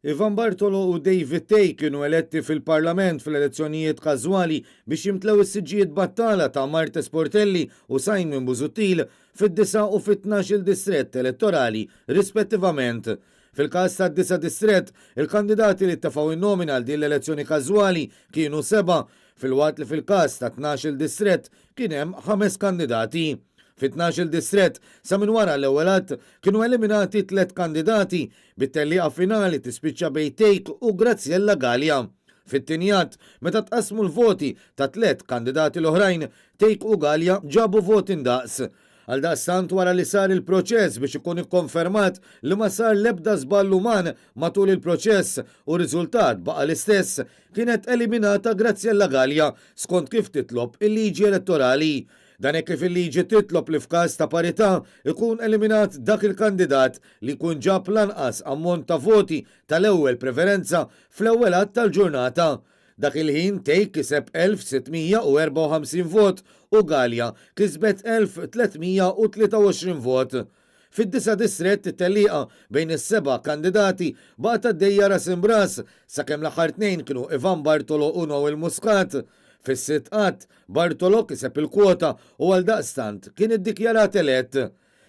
Ivan Bartolo u David Thake kienu eletti fil-Parlament fl-elezzjonijiet każwali biex jimtlew is-siġġijiet battala ta' Marthese Portelli u Simon Busuttil fid-disa' u fit-tnax-il distrett elettorali rispettivament. Fil-każ tad-disa' distrett, il-kandidati li ttefgħu n-nomina għal din l-elezzjoni każwali kienu sebgħa, filwaqt li fil-każ tat-tnax-il distrett kien hemm ħames kandidati. Fit-tnax-il distrett, sa minn wara l-ewwel għadd, kienu eliminati tliet kandidati, bit-tellieqa finali tispiċċa bejn Thake u Graziella Galea. Fit-tieni għadd, meta tqassmu l-voti tat-tliet kandidati l-oħrajn, Thake u Galea ġabu voti ndaqs. Għaldaqstant wara li sar il-proċess biex ikun ikkonfermat li ma sar l-ebda żball uman matul il-proċess u r-riżultat baqa' l-istess, kienet eliminata Graziella Galea skont kif titlob il-liġi elettorali. Dan hekk kif il-liġi titlob li f'każ ta' parità jkun eliminat dak il-kandidat li jkun ġab l-anqas ammont ta' voti tal-ewwel preferenza fl-ewwel għadd tal-ġurnata. Dak il-ħin Thake kiseb 1,654 vot u Galea kisbet 1,323 vot. Fid-disa' distrett it-tellieqa bejn is-seba' kandidati baqgħet għaddejja ras imb'ras sakemm l-aħħar tnejn kienu Ivan Bartolo u Noel Muscat. Fis-sitt għadd, Bartolo kiseb il-kwota u għaldaqstant kien iddikjarat elett.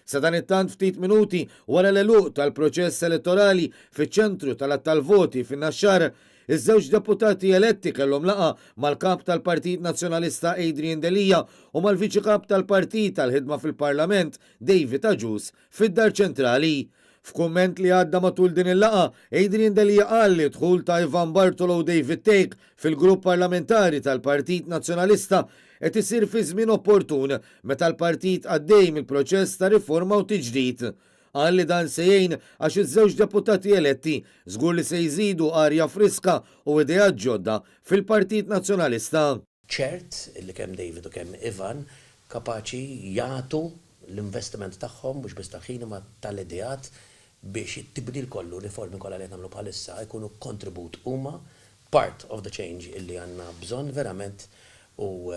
Sadanittant ftit minuti wara l-għeluq tal-proċess elettorali fiċ-ċentru tal-għadd tal-voti fin-Naxxar, iż-żewġ deputati eletti kellhom laqgħa mal-Kap tal-Partit Nazzjonalista Adrian Delia u mal-Viċi Kap tal-Partit għall-Ħidma fil-Parlament David Agius fid-Dar Ċentrali. F'kumment li għadda matul din il-laqgħa, Adrian Delia qal li d-dħul ta' Ivan Bartolo u David Thake fil-grupp parlamentari tal-Partit Nazzjonalista qed isir fi żmien opportun meta l-partit għaddej mill-proċess ta' riforma u tiġdid. Qal li dan se jgħin għax iż-żewġ deputati eletti żgur li se jżidu arja friska u ideat ġodda fil-Partit Nazzjonalista. Ċert li kemm David u kemm Ivan kapaċi jagħtu l-investiment tagħhom mhux biss tal-ħin imma tal-ideat biex it-tibdil kollu, r-riformi kollha li qed nagħmlu bħalissa jkunu kontribut huma part of the change illi għandna bżonn verament u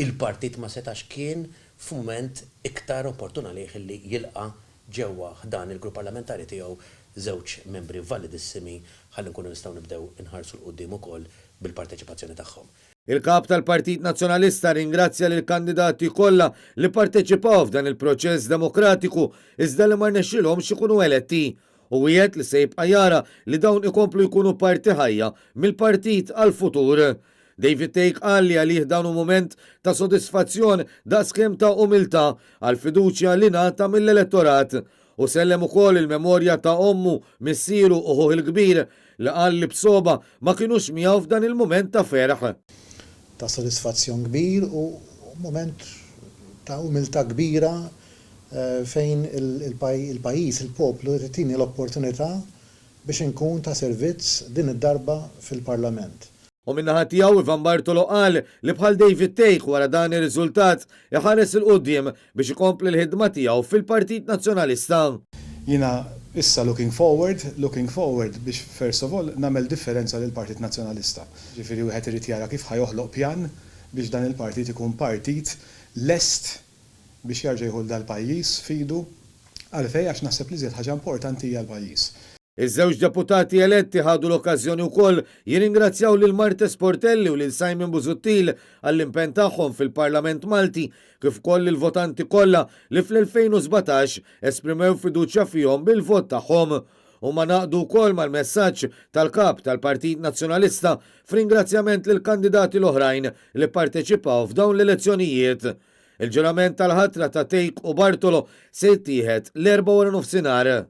il-partit ma setax kien f'mument iktar opportun għalih illi jilqa' ġewwa ħdan il-grupp parlamentari tiegħu żewġ membri validissimi ħalli nkunu nistgħu nibdew inħarsu 'l quddiem ukoll bil-parteċipazzjoni tagħhom. Il-Kap tal-Partit Nazzjonalista rringrazzja lill-kandidati kollha li pparteċipaw f'dan il-proċess demokratiku iżda li ma rnexxilhomx ikunu eletti u wiegħed li se jibqa' jara li dawn ikomplu jkunu parti ħajja mill-partit għall-futur. David Thake qal li għalih dan hu mument ta' sodisfazzjon daqskemm ta' umiltà għall-fiduċja li ngħata mill-elettorat. Hu sellem ukoll il-memorja ta' ommu, missieru u ħuh il-kbir, li qal li b'sogħba ma kinux miegħu f'dan il-mument ta' ferħ. Ta' sodisfazzjon kbir u mument ta' umiltà kbira fejn il-pajjiż, il-poplu qed itini l-opportunità biex inkun ta' servizz din id-darba fil-Parlament. U min-naħa tiegħu Ivan Bartolo qal li bħal David Thake wara dan ir-riżultat iħares 'il quddiem biex ikompli l-ħidma tiegħu fil-Partit Nazzjonalista. Jiena issa looking forward, looking forward biex first of all nagħmel differenza lill-Partit Nazzjonalista. Ġifieri wieħed irid jara kif ħa joħloq pjan biex dan il-partit ikun partit lest biex jarġa' jieħu 'l dal-pajjiż f'idu. Għalfejn? Għax naħseb l-iżjed ħaġa importanti hija l-pajjiż. Iż-żewġ deputati eletti ħadu l-okkażjoni wkoll jirringrazzjaw lil Marthese Portelli u lil Simon Busuttil għall-impenn tagħhom fil-Parlament Malti kif ukoll lill-votanti kollha li fl-2017 esprimew fiduċja fihom bil-vot tagħhom. Huma ngħaqdu wkoll mal-messaġġ tal-Kap tal-Partit Nazzjonalista f'ringrazzjament lill-kandidati l-oħrajn li pparteċipaw f'dawn l-elezzjonijiet. Il-ġurament tal-ħatra ta' Thake u Bartolo se jittieħed l-Erbgħa waranofsinhar.